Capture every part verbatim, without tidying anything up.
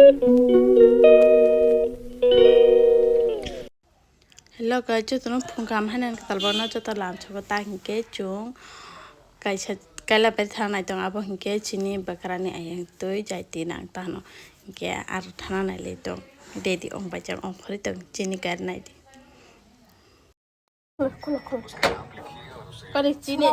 Hello guys, jotono phung kaham haino kwtal bono joto lamsao ta hinkhe chwng kaisa kaila bai thana nai tong abo hinkhe chini bwkrani ayang twi jai twi nang tano hinkhe aro thana nai le tong ready ong bai jak ong phori tong chini gari nai di. Kore chini,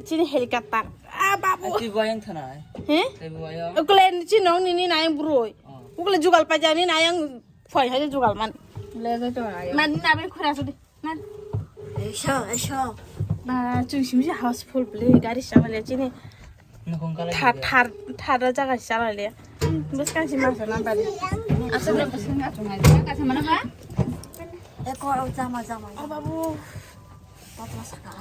chini helicopter. Ah, babu. Tei bo ayang thana. He? Tei bo ayang. Ukule chini nong nini nai buroi. Oh. Ukule jugal pajani nai ang phoi hai jugal man. Le jai to ayang. Man na be khura sudi. Man. Eso, eso. Ba, chung simi house full beli gari sama le chini. Thar, thar, thar jaga chalai le. Bwskang si masa na bari. Asal le bwskang achung ai. Ka sama na ba? Eko jama jama. Oh, babu. Papa saka.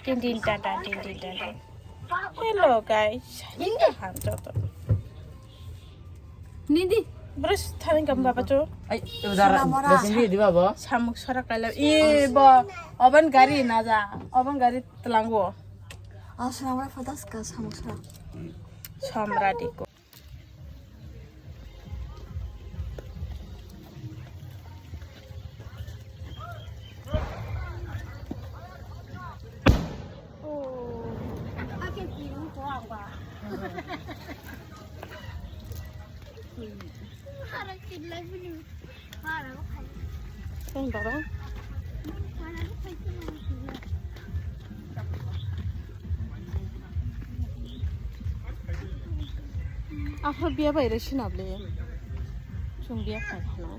Tin tin tan tan, tin tin tan tan. Hello guys. Ini ham joto. Nindi. Bros tharing kam baba cho. Ai, udara. Samuk sora kaila. I bo. Oban gari na ja. Oban gari telango. Oh, samra photos ka samosra. Samra diko. Oh. Ake kiru ko angba. Harap kidlai bini. Teng dorong. Aphro biya bai re sinable. Chung biya khai khana.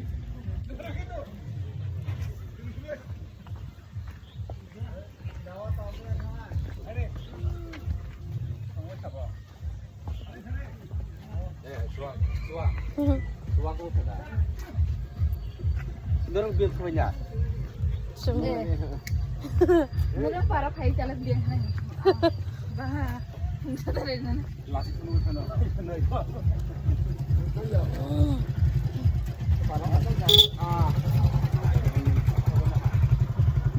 Norok bil khwlaiya. Sumni. Norok para phai chala bil hai. Baha. Lasi khunu khano.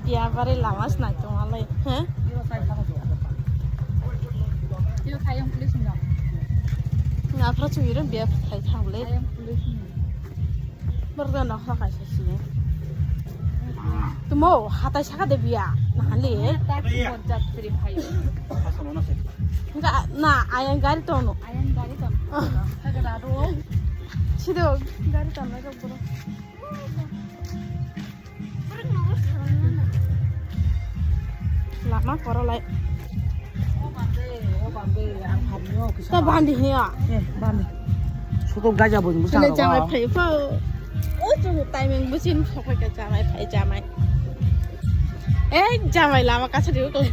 Biya bari lama snai tongma lai, he? Aphra chwngwi rw biya phai thang le. Borok no hokha se sini. Tumo hatai saka de biya nahali. Enggak, na ayang gari tono. Ayang gari tono. Sido gari tono. Lama korolai. Ta bandi hiya. Eh, bandi. Suto gaja bo. Sini jamai phai pho. O chu timing busin sokai ka jamai phai jamai. Eh, jamai lama kasa diu kle.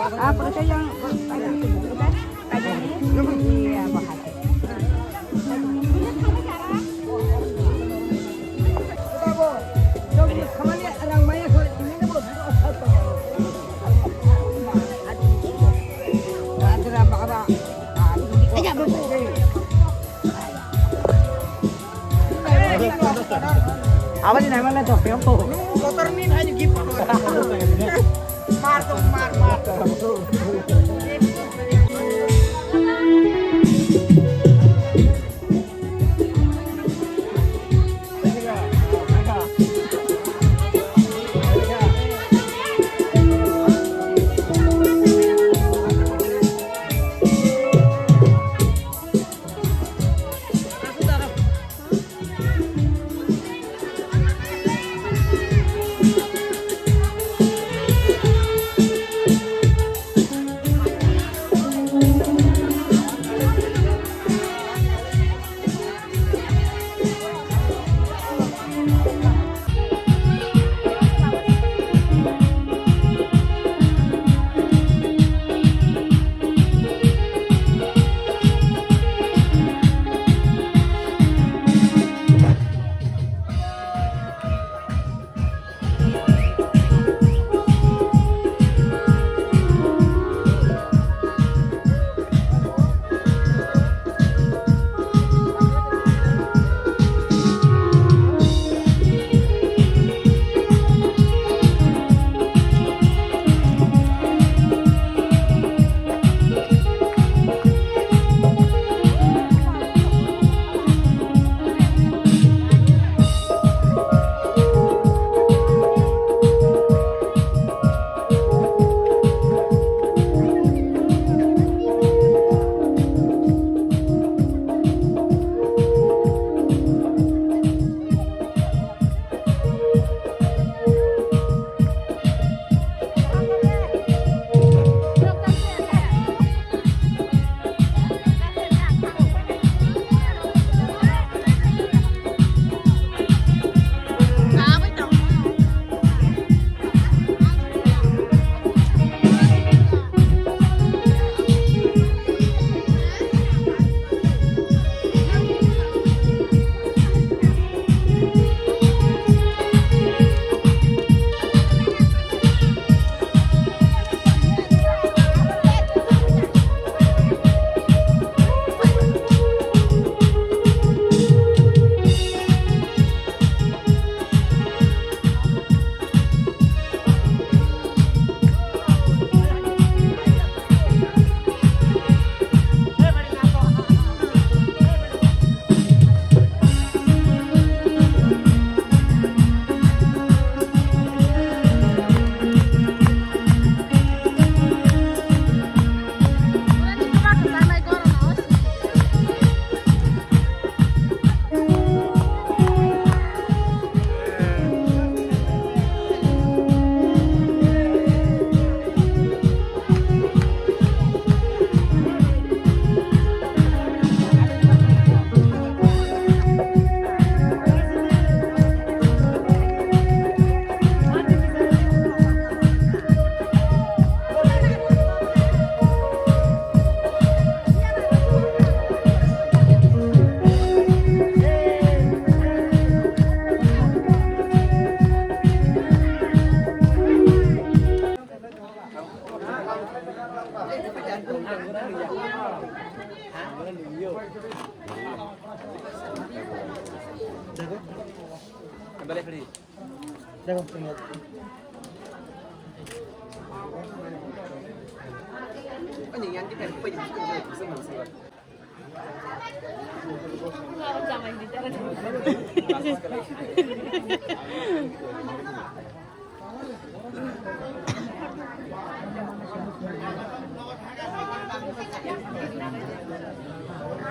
Ah, pero que yang, Abadi nai mana to, yang to. Motor ni hai gift. Mar to, mar, mar.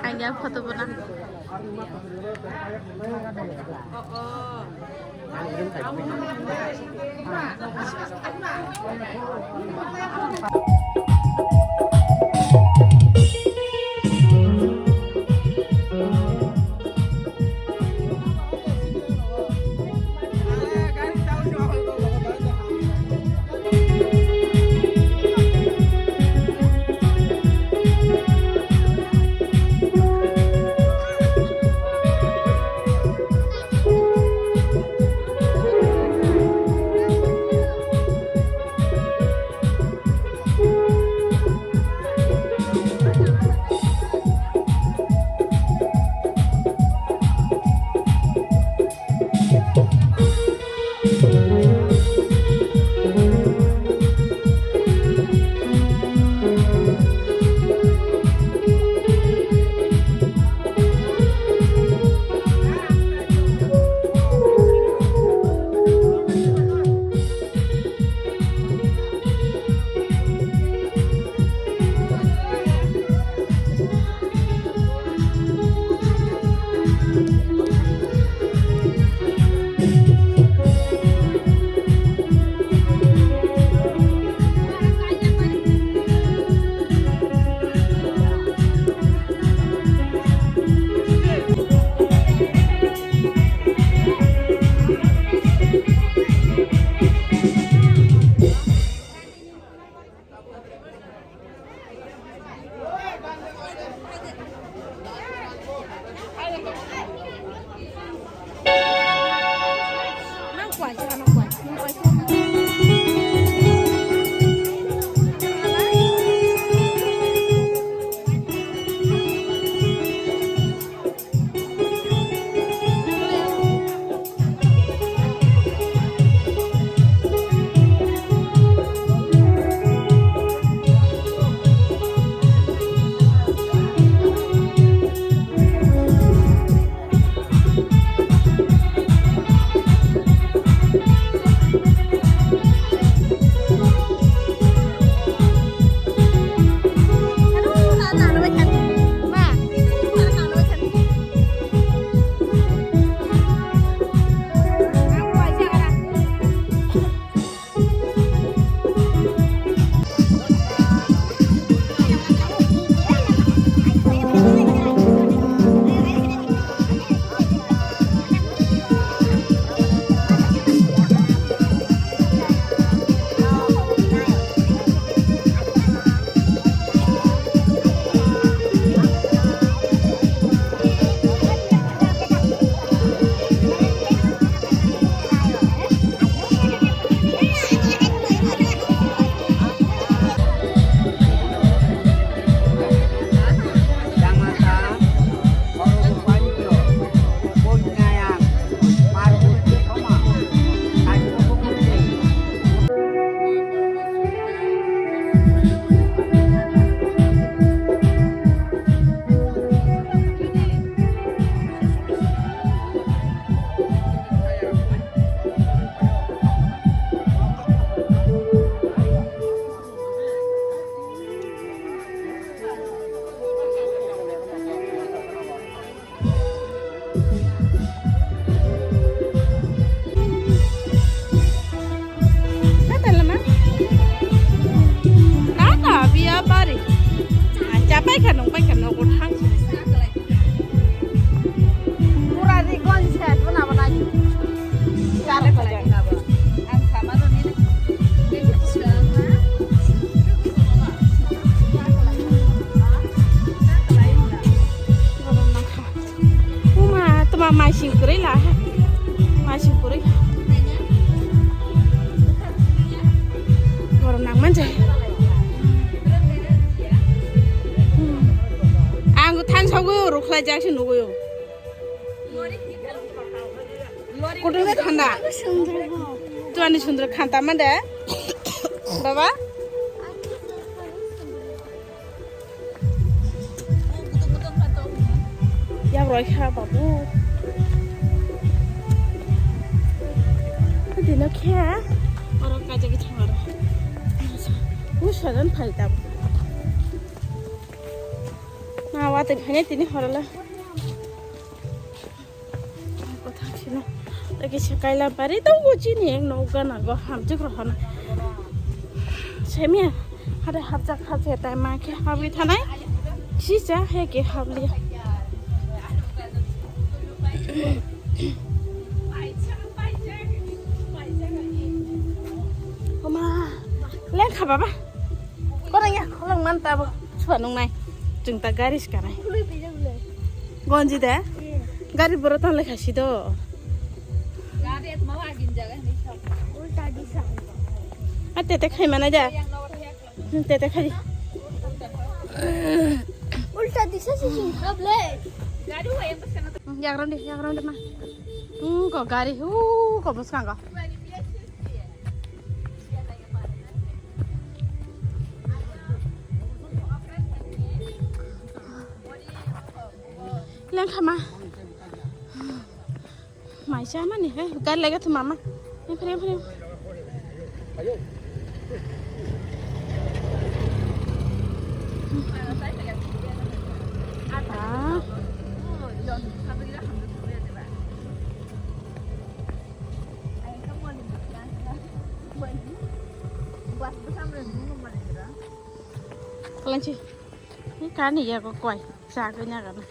Kanya photo bona. Paikha nung, paikha nogo thang. Pura ri gon se, bona bona. Chalo khaja. Ang sama lo ni. Uma, tuma maising kwrwi la. Maising kwrwi. Borok nang manja. Ang than sogwi rukhlai jak se nugwi. Kutung de thanda. Tuani sundra khanta mande. Baba. Yak roi kha babu. Dino khe. Oro kaja bithang aro. U sadan phai tab. Na wa tei phai tini horala. Kothak sino. Lagi se kaila bari tongo chini ek no gana go hamjik rohana. Semia hade hapjak hapjak tai ma khe habwi thanai. Sisa he ke habliya. Oma, lengkha baba. Korang ya, kolong man tabo. Suwa nung nai. Jung ta gari skanai. Gonji de? Gari boro tang lekha si do. Ulta disa. A tete khai mana ja. Tete khai. Ulta disa si sing kable. Yagram de, yagram de ma. Hmm, ko gari, uh, ko bus kang ko. Lengkha ma. Maisa mani he, gari lega tu mama. Yang kering, yang kering. Ah. Kalanchi. Ini kani ya kok koi. Sa kanya kana.